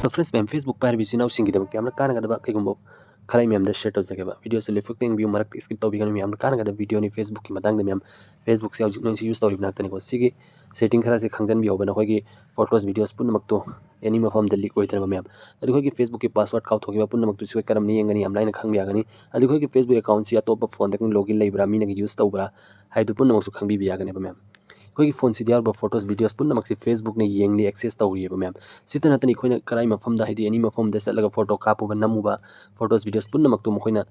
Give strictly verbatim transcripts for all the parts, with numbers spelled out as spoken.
ꯑꯗꯣ friends ꯃꯌꯥꯝ, Facebook ꯄꯥꯏꯔꯤꯕ ꯏꯆꯤꯟ ꯏꯅꯥꯎꯁꯤꯡꯒꯤꯗꯃꯛꯇ ꯌꯥꯝꯅ ꯀꯥꯟꯅꯒꯗꯕ ꯀꯩꯒꯨꯝꯕ ꯈꯔ ꯑꯩ ꯃꯌꯥꯝꯗ share ꯇꯧꯖꯒꯦꯕ꯫ Video ꯁꯦ ꯂꯣꯏꯐꯥꯎ ꯌꯦꯡꯕꯤꯌꯨ, ꯃꯔꯛꯇ skip ꯇꯧꯕꯤꯒꯅꯨ꯫ ꯌꯥꯝꯅ ꯀꯥꯟꯅꯒꯗꯕ video ꯅꯤ Facebook ꯀꯤ ꯃꯇꯥꯡꯗ ꯃꯌꯥꯝ꯫ Facebook ꯁꯦ ꯍꯧꯖꯤꯛ ꯅꯣꯏꯁꯤ use ꯇꯧꯔꯤꯕ ꯉꯥꯛꯇꯅꯤꯀꯣ꯫ ꯁꯤꯒꯤ setting ꯈꯔꯁꯦ ꯈꯪꯖꯤꯟꯕꯤꯍꯧꯕ, ꯅꯈꯣꯏꯒꯤ photos videos ꯄꯨꯝꯅꯃꯛꯇꯨ any ꯃꯐꯝꯗ leak ꯑꯣꯏꯗꯅꯕ ꯃꯌꯥꯝ꯫ ꯑꯗꯨ ꯑꯩꯈꯣꯏꯒꯤ Facebook ꯀꯤ password ꯀꯥꯎꯊꯣꯛꯈꯤꯕ ꯄꯨꯝꯅꯃꯛꯇꯨꯁꯨ ꯑꯩꯈꯣꯏ ꯀꯔꯝꯅ ꯌꯦꯡꯒꯅꯤ? ꯌꯥꯝ ꯂꯥꯏꯅ ꯈꯪꯕ ꯌꯥꯒꯅꯤ꯫ ꯑꯗꯨ ꯑꯩꯈꯣꯏꯒꯤ Facebook account ꯁꯤ ꯑꯇꯣꯞꯄ phone ꯗꯒꯤ login ꯂꯩꯕ꯭ꯔꯥ, ꯃꯤꯅꯒ use ꯇꯧꯕ꯭ꯔꯥ ꯍꯥꯏꯕꯗꯨ ꯄꯨꯝꯅꯃꯛꯁꯨ ꯈꯪꯕꯤꯕ ꯌꯥꯒꯅꯦꯕ ꯃꯌꯥꯝ꯫ ꯑꯩꯈꯣꯏꯒꯤ phone ꯁꯤꯗ ꯌꯥꯎꯔꯤꯕ photos videos ꯄꯨꯝꯅꯃꯛꯁꯤ Facebook ꯅ ꯌꯦꯡꯂꯤ, access ꯇꯧꯔꯤꯑꯕ ꯃꯌꯥꯝ꯫ ꯁꯤꯇ ꯅꯠꯇꯅ ꯑꯩꯈꯣꯏꯅ ꯀꯔꯥꯏ ꯃꯐꯝꯗ, ꯍꯥꯏꯗꯤ any ꯃꯐꯝꯗ ꯆꯠꯂꯒ photo ꯀꯥꯞꯄꯨꯕ, ꯅꯝꯃꯨꯕ, photos videos ꯄꯨꯝꯅꯃꯛꯇꯨ ꯃꯈꯣꯏꯅ,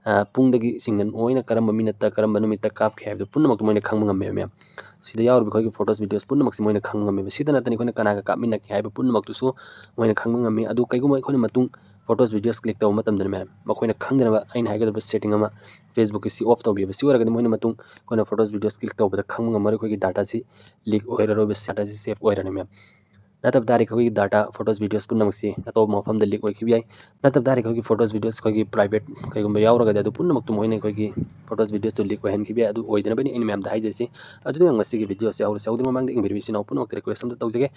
ꯑ, ꯄꯨꯡꯗꯒꯤ ꯆꯤꯡꯅ ꯂꯣꯏꯅ ꯀꯔꯝꯕ ꯃꯤꯅꯠꯇ ꯀꯔꯝꯕ ꯅꯨꯃꯤꯠꯇ ꯀꯥꯞꯈꯤ ꯍꯥꯏꯕꯗꯨ ꯄꯨꯝꯅꯃꯛꯇꯨ ꯃꯣꯏꯅ ꯈꯪꯕ ꯉꯝꯃꯦꯕ ꯃꯌꯥꯝ꯫ ꯁꯤꯗ ꯌꯥꯎꯔꯤꯕ ꯑꯩꯈꯣꯏꯒꯤ photos videos ꯄꯨꯝꯅꯃꯛꯁꯤ ꯃꯣꯏꯅ ꯈꯪꯕ ꯉꯝꯃꯦꯕ꯫ ꯁꯤꯗ ꯅꯠꯇꯅ ꯑꯩꯈꯣꯏꯅ ꯀꯅꯥꯒ ꯀꯥꯞꯃꯤꯟꯅꯈꯤ ꯍꯥꯏꯕ ꯄꯨꯝꯅꯃꯛꯇꯨꯁꯨ ꯃꯣꯏꯅ ꯈꯪꯕ ꯉꯝꯃꯤ꯫ ꯑꯗꯨ ꯀꯩꯒꯨꯝꯕ ꯑꯩꯈꯣꯏꯅ ꯃꯇꯨꯡ photos videos click ꯇꯧꯕ ꯃꯇꯝꯗꯅꯦ ꯃꯌꯥꯝ, ꯃꯈꯣꯏꯅ ꯈꯪꯗꯅꯕ ꯑꯩꯅ ꯍꯥꯏꯒꯗꯕ setting ꯑꯃ, Facebook ꯀꯤ ꯁꯤ off ꯇꯧꯕꯤꯕ꯫ ꯁꯤ ꯑꯣꯏꯔꯒꯗꯤ ꯃꯣꯏꯅ ꯃꯇꯨꯡ ꯑꯩꯈꯣꯏꯅ photos videos click ꯇꯧꯕꯗ ꯈꯪꯕ ꯉꯝꯃꯔꯣꯏ, ꯑꯩꯈꯣꯏꯒꯤ data ꯁꯤ leak ꯑꯣꯏꯔꯔꯣꯏꯕ, data ꯁꯤ safe ꯑꯣꯏꯔꯅꯤ ꯃꯌꯥꯝ꯫ ꯅꯠꯇꯕ ꯇꯥꯔꯗꯤ ꯑꯩꯈꯣꯏꯒꯤ data, photos videos ꯄꯨꯝꯅꯃꯛꯁꯤ ꯑꯇꯣꯞꯄ ꯃꯐꯝꯗ leak ꯑꯣꯏꯈꯤꯕ ꯌꯥꯏ꯫ ꯅꯠꯇꯕ ꯇꯥꯔꯗꯤ ꯑꯩꯈꯣꯏꯒꯤ photos videos ꯑꯩꯈꯣꯏꯒꯤ private ꯀꯩꯒꯨꯝꯕ ꯌꯥꯎꯔꯒꯗꯤ ꯑꯗꯨ ꯄꯨꯝꯅꯃꯛꯇꯨ ꯃꯣꯏꯅ ꯑꯩꯈꯣꯏꯒꯤ photos videos ꯇꯨ leak ꯑꯣꯏꯍꯟꯈꯤꯕ ꯌꯥꯏ꯫ ꯑꯗꯨ ꯑꯣꯏꯗꯅꯕꯅꯤ ꯑꯩꯅ ꯃꯌꯥꯝꯗ ꯍꯥꯏꯖꯔꯤꯁꯤ꯫ ꯑꯗꯨꯅ ꯉꯁꯤꯒꯤ video ꯁꯦ ꯍꯧꯔꯁꯤ꯫ ꯍꯧꯗ꯭ꯤꯉꯩ ꯃꯃꯥꯡꯗ ꯌꯦꯡꯕꯤꯔꯤꯕ ꯏꯆꯤꯟ ꯏꯅꯥꯎ ꯄꯨꯝꯅꯃꯛꯇ request ꯑꯝꯇ ꯇꯧꯖꯒꯦ꯫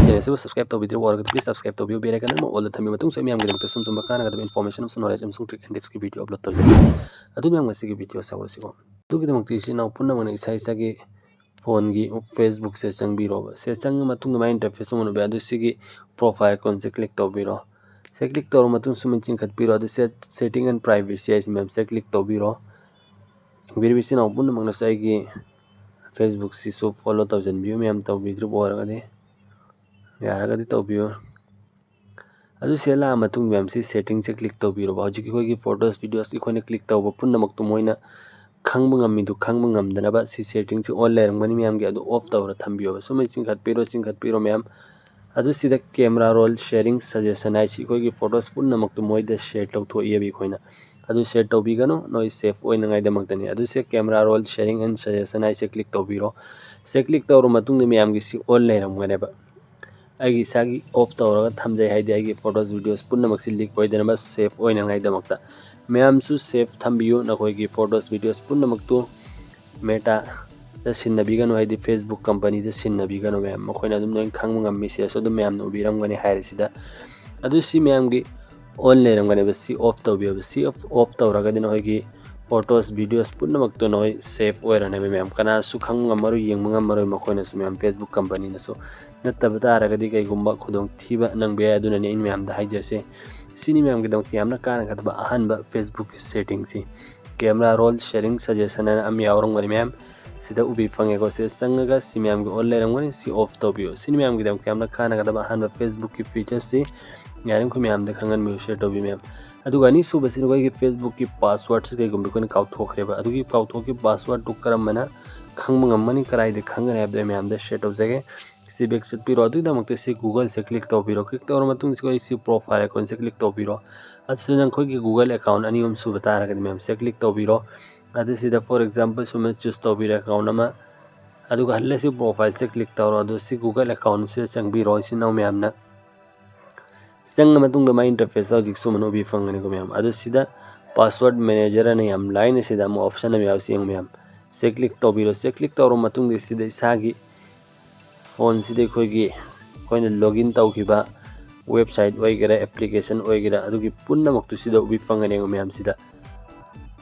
Channel ꯑꯁꯤꯕꯨ subscribe ꯇꯧꯕꯤꯗ꯭ꯔꯤꯕ ꯑꯣꯏꯔꯒꯗꯤ please subscribe ꯇꯧꯕꯤꯌꯨ꯫ Bell icon ꯑꯃ all ꯗ ꯊꯝꯕꯤꯌꯨ꯫ ꯃꯇꯨꯡꯁꯨ ꯑꯩ ꯃꯌꯥꯝꯒꯤꯗꯃꯛꯇ ꯁꯨꯝ ꯁꯨꯝꯕ ꯀꯥꯟꯅꯒꯗꯕ information ꯑꯃꯁꯨꯡ knowledge ꯑꯃꯁꯨꯡ trick and tips ꯀꯤ video upload ꯇꯧꯖꯒꯦ꯫ ꯑꯗꯨꯅ ꯃꯌꯥꯝ ꯉꯁꯤꯒꯤ video ꯁꯦ ꯍꯧꯔꯁꯤꯀꯣ꯫ ꯑꯗꯨꯒꯤꯗꯃꯛꯇ ꯏꯆꯤꯟ ꯏꯅꯥꯎ ꯄꯨꯝꯅꯃꯛꯅ ꯏꯁꯥ ꯏꯁꯥꯒꯤ phone ꯒꯤ Facebook ꯁꯦ ꯆꯪꯕꯤꯔꯣꯕ꯫ ꯁꯦ ꯆꯪꯉ ꯃꯇꯨꯡꯗ ꯃꯥꯏ interface ꯑꯃ ꯎꯕ ꯌꯥꯏ꯫ ꯑꯗꯨ ꯁꯤꯒꯤ profile icon ꯁꯦ click ꯇꯧꯕꯤꯔꯣ꯫ ꯁꯦ click ꯇꯧꯔ ꯃꯇꯨꯡ ꯁꯨꯃꯥꯏꯅ ꯆꯤꯡꯈꯠꯄꯤꯔꯣ꯫ ꯑꯗꯨ ꯁꯦ setting and privacy ꯍꯥꯏꯁꯤ ꯃꯌꯥꯝ ꯁꯦ click ꯇꯧꯕꯤꯔꯣ꯫ ꯌꯦꯡꯕꯤꯔꯤꯕ ꯏꯆꯤꯟ ꯏꯅꯥꯎ ꯄꯨꯝꯅꯃꯛꯅꯁꯨ ꯑꯩꯒꯤ Facebook ꯁꯤꯁꯨ follow ꯇꯧꯁꯤꯟꯕꯤꯌꯨ ꯃꯌꯥꯝ, ꯇꯧꯕꯤꯗ꯭ꯔꯤꯕ ꯑꯣꯏꯔꯒꯗꯤ꯫ ꯌꯥꯔꯒꯗꯤ ꯇꯧꯕꯤꯌꯨ꯫ ꯑꯗꯨ ꯁꯤ ꯂꯥꯛꯑ ꯃꯇꯨꯡ ꯃꯌꯥꯝꯁꯤ setting ꯁꯦ click ꯇꯧꯕꯤꯔꯣꯕ꯫ ꯍꯧꯖꯤꯛꯀꯤ ꯑꯩꯈꯣꯏꯒꯤ photos videos ꯑꯩꯈꯣꯏꯅ click ꯇꯧꯕ ꯄꯨꯝꯅꯃꯛꯇꯨ ꯃꯣꯏꯅ ꯈꯪꯕ ꯉꯝꯃꯤꯗꯨ ꯈꯪꯕ ꯉꯝꯗꯅꯕ ꯁꯤ setting ꯁꯤ on ꯂꯩꯔꯝꯒꯅꯤ ꯃꯌꯥꯝꯒꯤ, ꯑꯗꯨ off ꯇꯧꯔ ꯊꯝꯕꯤꯌꯣꯕ꯫ ꯁꯨꯃꯥꯏꯅ ꯆꯤꯡꯈꯠꯄꯤꯔꯣ, ꯆꯤꯡꯈꯠꯄꯤꯔꯣ ꯃꯌꯥꯝ꯫ ꯑꯗꯨ ꯁꯤꯗ camera roll, sharing, suggestion ꯍꯥꯏꯁꯤ ꯑꯩꯈꯣꯏꯒꯤ photos ꯄꯨꯝꯅꯃꯛꯇꯨ ꯃꯣꯏꯗ share ꯇꯧꯊꯣꯛꯑꯦꯕ ꯑꯩꯈꯣꯏꯅ꯫ ꯑꯗꯨ share ꯇꯧꯕꯤꯒꯅꯨ, ꯅꯣꯏ safe ꯑꯣꯏꯅꯉꯥꯏꯗꯃꯛꯇꯅꯤ꯫ ꯑꯗꯨ ꯁꯤ camera roll, sharing and suggestion ꯍꯥꯏꯁꯦ click ꯇꯧꯕꯤꯔꯣ꯫ ꯁꯦ click ꯇꯧꯔ ꯃꯇꯨꯡꯗ ꯃꯌꯥꯝꯒꯤ ꯁꯤ on ꯂꯩꯔꯝꯒꯅꯦꯕ꯫ ꯑꯩꯒꯤ ꯏꯁꯥꯒꯤ off ꯇꯧꯔꯒ ꯊꯝꯖꯩ, ꯍꯥꯏꯗꯤ ꯑꯩꯒꯤ photos videos ꯄꯨꯝꯅꯃꯛꯁꯤ leak ꯑꯣꯏꯗꯅꯕ, safe ꯑꯣꯏꯅꯉꯥꯏꯗꯃꯛꯇ꯫ ꯃꯌꯥꯝꯁꯨ safe ꯊꯝꯕꯤꯌꯨ ꯅꯈꯣꯏꯒꯤ photos videos ꯄꯨꯝꯅꯃꯛꯇꯨ꯫ Meta ꯗ ꯁꯤꯟꯅꯕꯤꯒꯅꯨ, ꯍꯥꯏꯗꯤ Facebook company ꯗ ꯁꯤꯟꯅꯕꯤꯒꯅꯨ ꯃꯌꯥꯝ꯫ ꯃꯈꯣꯏꯅ ꯑꯗꯨꯝ ꯂꯣꯏꯅ ꯈꯪꯕ ꯉꯝꯃꯤ꯫ ꯁꯤꯗꯁꯨ ꯑꯗꯨꯝ ꯃꯌꯥꯝꯅ ꯎꯕꯤꯔꯝꯒꯅꯤ ꯍꯥꯏꯔꯤꯁꯤꯗ꯫ ꯑꯗꯨ ꯁꯤ ꯃꯌꯥꯝꯒꯤ ꯑꯣꯟ ꯂꯩꯔꯝꯒꯅꯦꯕ, ꯁꯤ ꯑꯣꯐ ꯇꯧꯕꯤꯌꯣꯕ꯫ ꯁꯤ ꯑꯣꯐ, ꯑꯣꯐ ꯇꯧꯔꯒꯗꯤ ꯅꯈꯣꯏꯒꯤ ꯐꯣꯇꯣꯁ, ꯚꯤꯗꯤꯑꯣꯁ ꯄꯨꯝꯅꯃꯛꯇꯨ ꯅꯈꯣꯏ ꯁꯦꯐ ꯑꯣꯏꯔꯅꯦꯕ ꯃꯌꯥꯝ꯫ ꯀꯅꯥꯁꯨ ꯈꯪꯕ ꯉꯝꯃꯔꯣꯏ, ꯌꯦꯡꯕ ꯉꯝꯃꯔꯣꯏ ꯃꯈꯣꯏꯅꯁꯨ ꯃꯌꯥꯝ, ꯐꯦꯁꯕꯨꯛ ꯀꯝꯄꯅꯤꯅꯁꯨ꯫ ꯅꯠꯇꯕ ꯇꯥꯔꯒꯗꯤ ꯀꯩꯒꯨꯝꯕ ꯈꯨꯗꯣꯡꯊꯤꯕ ꯅꯪꯕ ꯌꯥꯏ꯫ ꯑꯗꯨꯅꯅꯤ ꯑꯩꯅ ꯃꯌꯥꯝꯗ ꯍꯥꯏꯖꯔꯤꯁꯦ꯫ ꯁꯤꯅꯤ ꯃꯌꯥꯝꯒꯤꯗꯃꯛꯇ ꯌꯥꯝꯅ ꯀꯥꯟꯅꯒꯗꯕ ꯑꯍꯥꯟꯕ ꯐꯦꯁꯕꯨꯛꯀꯤ ꯁꯦꯇꯤꯡꯁꯤ꯫ ꯀꯦꯃꯦꯔꯥ ꯔꯣꯜ, ꯁꯦꯔꯤꯡ ꯁꯖꯦꯁꯟ ꯍꯥꯏꯅ ꯑꯃ ꯌꯥꯎꯔꯝꯒꯅꯤ ꯃꯌꯥꯝ꯫ ꯁꯤꯗ ꯎꯕꯤ ꯐꯪꯉꯦꯀꯣ꯫ ꯁꯤꯗ ꯆꯪꯉꯒ ꯁꯤ ꯃꯌꯥꯝꯒꯤ ꯑꯣꯟ ꯂꯩꯔꯝꯒꯅꯤ꯫ ꯁꯤ ꯑꯣꯐ ꯇꯧꯕꯤꯌꯨ꯫ ꯁꯤꯅꯤ ꯃꯌꯥꯝꯒꯤꯗꯃꯛꯇ ꯌꯥꯝꯅ ꯀꯥꯟꯅꯒꯗꯕ ꯑꯍꯥꯟꯕ ꯐꯦꯁꯕꯨꯛꯀꯤ ꯐꯤꯆꯔꯁꯤ꯫ ꯌꯥꯔꯤꯃꯈꯩ ꯃꯌꯥꯝꯗ ꯈꯪꯍꯟꯕꯤꯌꯨ, ꯁꯤꯌꯔ ꯇꯧꯕꯤꯌꯨ ꯃꯌꯥꯝ꯫ ꯑꯗꯨꯒ ꯑꯅꯤꯁꯨꯕꯁꯤꯅ ꯑꯩꯈꯣꯏꯒꯤ ꯐꯦꯁꯕꯨꯛꯀꯤ ꯄꯥꯁꯋꯥꯔꯗꯁꯤ ꯀꯩꯒꯨꯝꯕ ꯑꯩꯈꯣꯏꯅ ꯀꯥꯎꯊꯣꯛꯈ꯭ꯔꯦꯕ, ꯑꯗꯨꯒꯤ ꯀꯥꯎꯊꯣꯛꯈꯤꯕ ꯄꯥꯁꯋꯥꯔꯗꯇꯨ ꯀꯔꯝꯕꯅ ꯈꯪꯕ ꯉꯝꯃꯅꯤ, ꯀꯗꯥꯏꯗ ꯈꯪꯒꯅꯤ ꯍꯥꯏꯕꯗꯣ ꯑꯩ ꯃꯌꯥꯝꯗ ꯁꯤꯌꯔ ꯇꯧꯖꯒꯦ꯫ ꯁꯤ ꯕꯦꯛ ꯆꯠꯄꯤꯔꯣ꯫ ꯑꯗꯨꯒꯤꯗꯃꯛꯇ ꯁꯤ ꯒꯨꯒꯜꯁꯦ ꯀ꯭ꯂꯤꯛ ꯇꯧꯕꯤꯔꯣ꯫ ꯀ꯭ꯂꯤꯛ ꯇꯧꯔ ꯃꯇꯨꯡꯁꯤꯗ ꯑꯩꯈꯣꯏ ꯁꯤ ꯄ꯭ꯔꯣꯐꯥꯏꯜ ꯑꯥꯏꯀꯣꯟꯁꯦ ꯀ꯭ꯂꯤꯛ ꯇꯧꯕꯤꯔꯣ꯫ ꯑꯁꯤꯗ ꯅꯈꯣꯏꯒꯤ ꯒꯨꯒꯜ ꯑꯦꯀꯥꯎꯟ ꯑꯅꯤ ꯑꯍꯨꯝ ꯁꯨꯕ ꯇꯥꯔꯒꯗꯤ ꯃꯌꯥꯝ ꯁꯦ ꯀ꯭ꯂꯤꯛ ꯇꯧꯕꯤꯔꯣ꯫ ꯑꯗꯨ ꯁꯤꯗ, ꯐꯣꯔ ꯑꯦꯛꯖꯥꯝꯄꯜ, ꯁꯨꯃꯥꯏꯅ ꯆꯨꯁ ꯇꯧꯕꯤꯔꯣ ꯑꯦꯀꯥꯎꯟ ꯑꯃ꯫ ꯑꯗꯨꯒ ꯍꯜꯂꯁꯤ ꯄ꯭ꯔꯣꯐꯥꯏꯜꯁꯦ ꯀ꯭ꯂꯤꯛ ꯇꯧꯔꯣ꯫ ꯑꯗꯨ ꯁꯤ ꯒꯨꯒꯜ ꯑꯦꯀꯥꯎꯟꯁꯤꯗ ꯆꯪꯕꯤꯔꯣ꯫ ꯏꯆꯤꯟ ꯏꯅꯥꯎ ꯃꯌꯥꯝꯅ ꯆꯪꯉ ꯃꯇꯨꯡꯗ ꯃꯥꯏ ꯏꯟꯇꯔꯐꯦꯁꯇ ꯍꯧꯖꯤꯛ ꯁꯨꯃꯥꯏꯅ ꯎꯕꯤ ꯐꯪꯒꯅꯤꯀꯣ ꯃꯌꯥꯝ꯫ ꯑꯗꯨ ꯁꯤꯗ ꯄꯥꯁꯋꯥꯔꯗ ꯃꯦꯅꯦꯖꯔ ꯑꯅ ꯌꯥꯝ ꯂꯥꯏꯅ ꯁꯤꯗ ꯑꯃꯨꯛ ꯑꯣꯞꯁꯟ ꯑꯃ ꯌꯥꯎꯔꯤ, ꯌꯦꯡꯉꯨ ꯃꯌꯥꯝ꯫ ꯁꯦ ꯀ꯭ꯂꯤꯛ ꯇꯧꯕꯤꯔꯣ꯫ ꯁꯦ ꯀ꯭ꯂꯤꯛ ꯇꯧꯔꯕ ꯃꯇꯨꯡꯗ ꯁꯤꯗ ꯏꯁꯥꯒꯤ ꯐꯣꯟꯁꯤꯗ ꯑꯩꯈꯣꯏꯒꯤ, ꯑꯩꯈꯣꯏꯅ ꯂꯣꯒꯏꯟ ꯇꯧꯈꯤꯕ ꯋꯦꯕꯁꯥꯏꯠ ꯑꯣꯏꯒꯦꯔꯥ, ꯑꯦꯄ꯭ꯂꯤꯀꯦꯁꯟ ꯑꯣꯏꯒꯦꯔꯥ, ꯑꯗꯨꯒꯤ ꯄꯨꯝꯅꯃꯛꯇꯨ ꯁꯤꯗ ꯎꯕꯤ ꯐꯪꯒꯅꯤ, ꯌꯦꯡꯉꯨ ꯃꯌꯥꯝ꯫ ꯁꯤꯗ,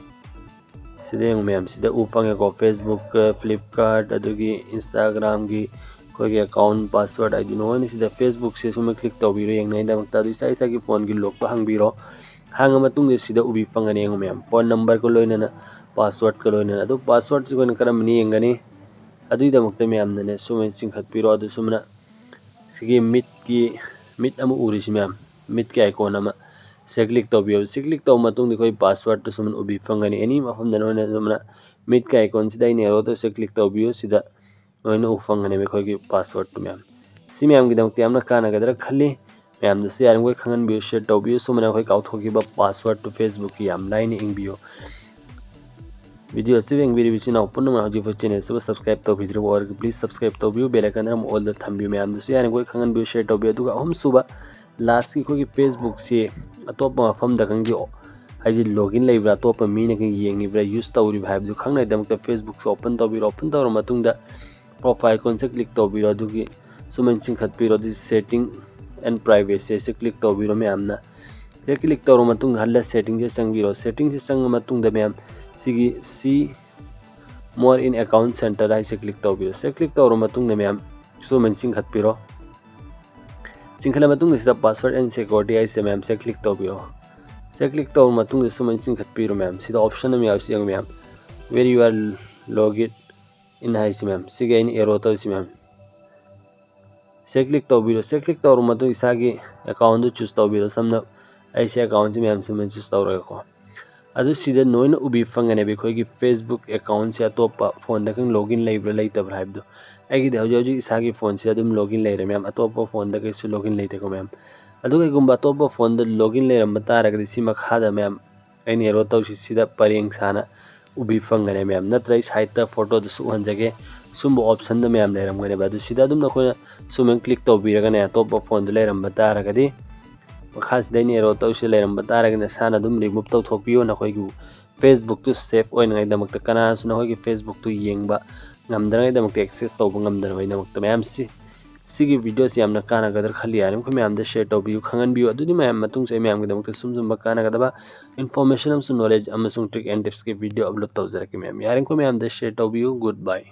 ꯁꯤꯗ ꯌꯦꯡꯉꯨ ꯃꯌꯥꯝ, ꯁꯤꯗ ꯎ ꯐꯪꯉꯦꯀꯣ꯫ ꯐꯦꯁꯕꯨꯛ, ꯐ꯭ꯂꯤꯞꯀꯥꯔꯠ, ꯑꯗꯨꯒꯤ ꯏꯟꯁꯇꯥꯒ꯭ꯔꯥꯝꯒꯤ ꯑꯩꯈꯣꯏꯒꯤ ꯑꯦꯀꯥꯎꯟ ꯄꯥꯁꯋꯥꯔꯗ ꯑꯥꯏ ꯗꯤ ꯅꯣꯏꯅ ꯁꯤꯗ ꯐꯦꯁꯕꯨꯛꯁꯦ ꯁꯨꯝ ꯀ꯭ꯂꯤꯛ ꯇꯧꯕꯤꯔꯣ ꯌꯦꯡꯅꯉꯥꯏꯗꯃꯛꯇ꯫ ꯑꯗꯨ ꯏꯁꯥ ꯏꯁꯥꯒꯤ ꯐꯣꯟꯒꯤ ꯂꯣꯛꯇꯣ ꯍꯥꯡꯕꯤꯔꯣ꯫ ꯍꯥꯡꯉ ꯃꯇꯨꯡꯗ ꯁꯤꯗ ꯎꯕꯤ ꯐꯪꯒꯅꯤ, ꯌꯦꯡꯉꯨ ꯃꯌꯥꯝ, ꯐꯣꯟ ꯅꯝꯕꯔꯒ ꯂꯣꯏꯅꯅ, ꯄꯥꯁꯋꯥꯔꯗꯀ ꯂꯣꯏꯅꯅ꯫ ꯑꯗꯨ ꯄꯥꯁꯋꯥꯔꯗꯁꯤ ꯑꯩꯈꯣꯏꯅ ꯀꯔꯝꯕꯅ ꯌꯦꯡꯒꯅꯤ? ꯑꯗꯨꯒꯤꯗꯃꯛꯇ ꯃꯌꯥꯝꯅꯅꯦ ꯁꯨꯃꯥꯏꯅ ꯆꯤꯡꯈꯠꯄꯤꯔꯣ꯫ ꯑꯗꯨ ꯁꯨꯃꯥꯏꯅ ꯁꯤꯒꯤ ꯃꯤꯠꯀꯤ, ꯃꯤꯠ ꯑꯃ ꯎꯔꯤꯁꯤ ꯃꯌꯥꯝ, ꯃꯤꯠꯀꯤ ꯑꯥꯏꯀꯣꯟ ꯑꯃ, ꯁꯦ ꯀ꯭ꯂꯤꯛ ꯇꯧꯕꯤꯌꯣ꯫ ꯁꯤ ꯀ꯭ꯂꯤꯛ ꯇꯧꯕ ꯃꯇꯨꯡꯗ ꯑꯩꯈꯣꯏ ꯄꯥꯁꯋꯥꯔꯗꯇꯨ ꯁꯨꯃꯥꯏꯅ ꯎꯕꯤ ꯐꯪꯒꯅꯤ꯫ ꯑꯦꯅꯤ ꯃꯐꯝꯗ ꯅꯣꯏꯅ ꯁꯨꯃꯥꯏꯅ ꯃꯤꯠꯀꯤ ꯑꯥꯏꯀꯣꯟꯁꯤꯗ ꯑꯩꯅ ꯑꯦꯔꯣꯗꯣ ꯁꯦ ꯀ꯭ꯂꯤꯛ ꯇꯧꯕꯤꯌꯨ꯫ ꯁꯤꯗ ꯂꯣꯏꯅ ꯎ ꯐꯪꯒꯅꯦꯕ ꯑꯩꯈꯣꯏꯒꯤ ꯄꯥꯁꯋꯥꯔꯗꯇꯨ ꯃꯌꯥꯝ꯫ ꯁꯤ ꯃꯌꯥꯝꯒꯤꯗꯃꯛꯇ ꯌꯥꯝꯅ ꯀꯥꯟꯅꯒꯗ꯭ꯔꯥ ꯈꯜꯂꯤ꯫ ꯃꯌꯥꯝꯗꯁꯨ ꯌꯥꯔꯤꯕꯃꯈꯩ ꯈꯪꯍꯟꯕꯤꯌꯨ, ꯁꯤꯌꯔ ꯇꯧꯕꯤꯌꯨ꯫ ꯁꯨꯃꯥꯏꯅ ꯑꯩꯈꯣꯏ ꯀꯥꯎꯊꯣꯛꯈꯤꯕ ꯄꯥꯁꯋꯥꯔꯗꯇꯨ ꯐꯦꯁꯕꯨꯛꯀꯤ ꯌꯥꯝ ꯂꯥꯏꯅ ꯏꯪꯕꯤꯌꯨ꯫ ꯚꯤꯗꯤꯑꯣ ꯑꯁꯤ ꯌꯦꯡꯕꯤꯔꯤꯕ ꯏꯆꯤꯟ ꯏꯅꯥꯎ ꯄꯨꯝꯅꯃꯛ ꯍꯧꯖꯤꯛ ꯑꯩꯈꯣꯏ ꯆꯦꯅꯦꯜꯁꯤꯕꯨ ꯁꯕꯁꯀ꯭ꯔꯥꯏꯕ ꯇꯧꯕꯤꯗ꯭ꯔꯤꯕ ꯑꯣꯏꯔꯒꯗꯤ ꯄ꯭ꯂꯤꯖ ꯁꯕꯁꯀ꯭ꯔꯥꯏꯕ ꯇꯧꯕꯤꯌꯨ, ꯕꯦꯜ ꯑꯥꯏꯀꯟ ꯑꯃ ꯑꯣꯜꯗ ꯊꯝꯕꯤꯌꯨ꯫ ꯃꯌꯥꯝꯗꯁꯨ ꯌꯥꯔꯤꯕꯃꯈꯩ ꯈꯪꯍꯟꯕꯤꯌꯨ, ꯁꯤꯌꯔ ꯇꯧꯕꯤꯌꯨ꯫ ꯑꯗꯨꯒ ꯑꯍꯨꯝꯁꯨꯕ, ꯂꯥꯁꯀꯤ ꯑꯩꯈꯣꯏꯒꯤ ꯐꯦꯁꯕꯨꯛꯁꯤ ꯑꯇꯣꯞꯄ ꯃꯐꯝꯗ ꯈꯪꯗꯦ, ꯍꯥꯏꯗꯤ ꯂꯣꯒꯏꯟ ꯂꯩꯕ꯭ꯔꯥ, ꯑꯇꯣꯞꯄ ꯃꯤꯅ ꯌꯦꯡꯉꯤꯕ꯭ꯔꯥ, ꯌꯨꯁ ꯇꯧꯔꯤꯕ꯭ꯔꯥ ꯍꯥꯏꯕꯗꯨ ꯈꯪꯅꯕꯒꯤꯗꯃꯛꯇ ꯐꯦꯁꯕꯨꯛꯁꯦ ꯑꯣꯄꯟ ꯇꯧꯕꯤꯔꯣ꯫ ꯑꯣꯄꯟ ꯇꯧꯔꯕ ꯃꯇꯨꯡꯗ ꯄ꯭ꯔꯣꯐꯥꯏꯜ ꯑꯥꯏꯀꯣꯟꯁꯦ ꯀ꯭ꯂꯤꯛ ꯇꯧꯕꯤꯔꯣ꯫ ꯑꯗꯨꯒꯤ ꯁꯨꯃꯥꯏꯅ ꯆꯤꯡꯈꯠꯄꯤꯔꯣ꯫ ꯑꯗꯨ ꯁꯦꯇꯤꯡ, ꯑꯦꯟ ꯄ꯭ꯔꯥꯏꯚꯦꯁꯤ ꯍꯥꯏꯁꯦ ꯀ꯭ꯂꯤꯛ ꯇꯧꯕꯤꯔꯣ ꯃꯌꯥꯝꯅ꯫ ꯁꯤꯗ ꯀ꯭ꯂꯤꯛ ꯇꯧꯔ ꯃꯇꯨꯡꯗ ꯍꯜꯂ ꯁꯦꯇꯤꯡꯁꯦ ꯆꯪꯕꯤꯔꯣ꯫ ꯁꯦꯇꯤꯡꯁꯦ ꯆꯪꯉ ꯃꯇꯨꯡꯗ ꯃꯌꯥꯝ ꯁꯤꯒꯤ ꯁꯤ ꯃꯣꯔ ꯏꯟ ꯑꯦꯀꯥꯎꯟ ꯁꯦꯟꯇꯔ ꯍꯥꯏꯁꯦ ꯀ꯭ꯂꯤꯛ ꯇꯧꯕꯤꯔꯣ꯫ ꯁꯤꯗ ꯀ꯭ꯂꯤꯛ ꯇꯧꯔ ꯃꯇꯨꯡꯗ ꯃꯌꯥꯝ ꯁꯨꯃꯥꯏꯅ ꯆꯤꯡꯈꯠꯄꯤꯔꯣ꯫ ꯆꯤꯡꯈꯠꯂ ꯃꯇꯨꯡꯗ ꯁꯤꯗ ꯄꯥꯁꯋꯥꯔꯗ ꯑꯦꯟ ꯁꯦꯀ꯭ꯌꯨꯔꯤꯇꯤ ꯍꯥꯏꯁꯦ ꯃꯌꯥꯝ ꯁꯤꯗ ꯀ꯭ꯂꯤꯛ ꯇꯧꯕꯤꯔꯣ꯫ ꯁꯤꯗ ꯀ꯭ꯂꯤꯛ ꯇꯧꯔ ꯃꯇꯨꯡꯗ ꯁꯨꯃꯥꯏꯅ ꯆꯤꯡꯈꯠꯄꯤꯔꯣ ꯃꯌꯥꯝ꯫ ꯁꯤꯗ ꯑꯣꯞꯁꯟ ꯑꯃ ꯌꯥꯎꯔꯤꯁꯤ ꯌꯦꯡꯉꯨ ꯃꯌꯥꯝ, where you are log in ꯍꯥꯏꯁꯤ ꯃꯌꯥꯝ꯫ ꯁꯤꯒꯤ ꯑꯩꯅ ꯑꯦꯔꯣ ꯇꯧꯔꯤꯁꯤ ꯃꯌꯥꯝ꯫ ꯁꯤꯗ ꯀ꯭ꯂꯤꯛ ꯇꯧꯕꯤꯔꯣ꯫ ꯁꯤꯗ ꯀ꯭ꯂꯤꯛ ꯇꯧꯔ ꯃꯇꯨꯡ ꯏꯁꯥꯒꯤ ꯑꯦꯀꯥꯎꯟꯗꯨ ꯆꯨꯁ ꯇꯧꯕꯤꯔꯣ꯫ ꯁꯝꯅ ꯑꯩꯁꯦ ꯑꯦꯀꯥꯎꯟꯁꯤ ꯃꯌꯥꯝ ꯁꯨꯃꯥꯏꯅ ꯆꯨꯁ ꯇꯧꯔꯒꯦꯀꯣ꯫ ꯑꯗꯨ ꯁꯤꯗ ꯅꯣꯏꯅ ꯎꯕꯤ ꯐꯪꯒꯅꯦꯕ ꯑꯩꯈꯣꯏꯒꯤ ꯐꯦꯁꯕꯨꯛ ꯑꯦꯀꯥꯎꯟꯁꯦ ꯑꯇꯣꯞꯄ ꯐꯣꯟꯗ ꯈꯪ ꯂꯣꯒ ꯏꯟ ꯂꯩꯕ꯭ꯔꯥ ꯂꯩꯇꯕ꯭ꯔꯥ ꯍꯥꯏꯕꯗꯣ꯫ ꯑꯩꯒꯤꯗꯤ ꯍꯧꯖꯤꯛ ꯍꯧꯖꯤꯛ ꯏꯁꯥꯒꯤ ꯐꯣꯟꯁꯤꯗ ꯑꯗꯨꯝ ꯂꯣꯒ ꯏꯟ ꯂꯩꯔꯦ ꯃꯌꯥꯝ, ꯑꯇꯣꯞꯄ ꯐꯣꯟꯗ ꯀꯩꯁꯨ ꯂꯣꯒ ꯏꯟ ꯂꯩꯇꯦꯀꯣ ꯃꯌꯥꯝ꯫ ꯑꯗꯨ ꯀꯩꯒꯨꯝꯕ ꯑꯇꯣꯞꯄ ꯐꯣꯟꯗ ꯂꯣꯒ ꯏꯟ ꯂꯩꯔꯝꯕ ꯇꯥꯔꯒꯗꯤ ꯁꯤ ꯃꯈꯥꯗ ꯃꯌꯥꯝ ꯑꯩꯅ ꯑꯦꯔꯣ ꯇꯧꯔꯤꯁꯤ ꯁꯤꯗ ꯄꯔꯦꯡ ꯁꯥꯅ ꯎꯕꯤ ꯐꯪꯒꯅꯦ ꯃꯌꯥꯝ꯫ ꯅꯠꯇ꯭ꯔ ꯑꯩ ꯁꯥꯏꯠꯇ ꯐꯣꯇꯣꯗꯁꯨ ꯎꯍꯟꯖꯒꯦ꯫ ꯁꯨꯝꯕ ꯑꯣꯞꯁꯟꯗ ꯃꯌꯥꯝ ꯂꯩꯔꯝꯒꯅꯦꯕ꯫ ꯑꯗꯨ ꯁꯤꯗ ꯑꯗꯨꯝ ꯅꯈꯣꯏꯅ ꯁꯨꯃꯥꯏꯅ ꯀ꯭ꯂꯤꯛ ꯇꯧꯕꯤꯔꯒꯅꯦ ꯑꯇꯣꯞꯄ ꯐꯣꯟꯗ ꯂꯩꯔꯝꯕ ꯇꯥꯔꯒꯗꯤ ꯃꯈꯥꯁꯤꯗ ꯑꯩꯅ ꯑꯦꯔꯣ ꯇꯧꯔꯤꯁꯤ ꯂꯩꯔꯝꯕ ꯇꯥꯔꯒꯗꯤ ꯅꯁꯥꯅ ꯑꯗꯨꯝ ꯔꯤꯃꯨꯚ ꯇꯧꯊꯣꯛꯄꯤꯌꯨ꯫ ꯅꯈꯣꯏꯒꯤ ꯐꯦꯁꯕꯨꯛꯇꯨ ꯁꯦꯐ ꯑꯣꯏꯅꯉꯥꯏꯗꯃꯛꯇ ꯀꯅꯥꯁꯨ ꯅꯈꯣꯏꯒꯤ ꯐꯦꯁꯕꯨꯛꯇꯨ ꯌꯦꯡꯕ ꯉꯝꯗꯅꯉꯥꯏꯗꯃꯛꯇ, ꯑꯦꯛꯁꯦꯁ ꯇꯧꯕ ꯉꯝꯗꯅꯕꯒꯤꯗꯃꯛꯇ ꯃꯌꯥꯝꯁꯤ꯫ ꯁꯤꯒꯤ ꯚꯤꯗꯤꯑꯣꯁꯤ ꯌꯥꯝꯅ ꯀꯥꯟꯅꯒꯗ꯭ꯔꯥ ꯈꯜꯂꯤ꯫ ꯌꯥꯔꯤꯃꯈꯩ ꯃꯌꯥꯝꯗ ꯁꯤꯌꯔ ꯇꯧꯕꯤꯌꯨ, ꯈꯪꯍꯟꯕꯤꯌꯨ꯫ ꯑꯗꯨꯗꯤ ꯃꯌꯥꯝ ꯃꯇꯨꯡꯁꯨ ꯑꯩ ꯃꯌꯥꯝꯒꯤꯗꯃꯛꯇ ꯁꯨꯝ ꯁꯨꯝꯕ ꯀꯥꯟꯅꯒꯗꯕ ꯏꯟꯐꯣꯔꯃꯦꯁꯟ ꯑꯃꯁꯨꯡ ꯅꯣꯂꯦꯖ ꯑꯃꯁꯨꯡ ꯇ꯭ꯔꯤꯛ ꯑꯦꯟ ꯇꯤꯞꯁꯀꯤ ꯚꯤꯗꯤꯑꯣ ꯑꯞꯂꯣꯗ ꯇꯧꯖꯔꯛꯀꯦ ꯃꯌꯥꯝ꯫ ꯌꯥꯔꯤꯃꯈꯩ ꯃꯌꯥꯝꯗ ꯁꯤꯌꯔ ꯇꯧꯕꯤꯌꯨ꯫ ꯒꯨꯗ ꯕꯥꯏ꯫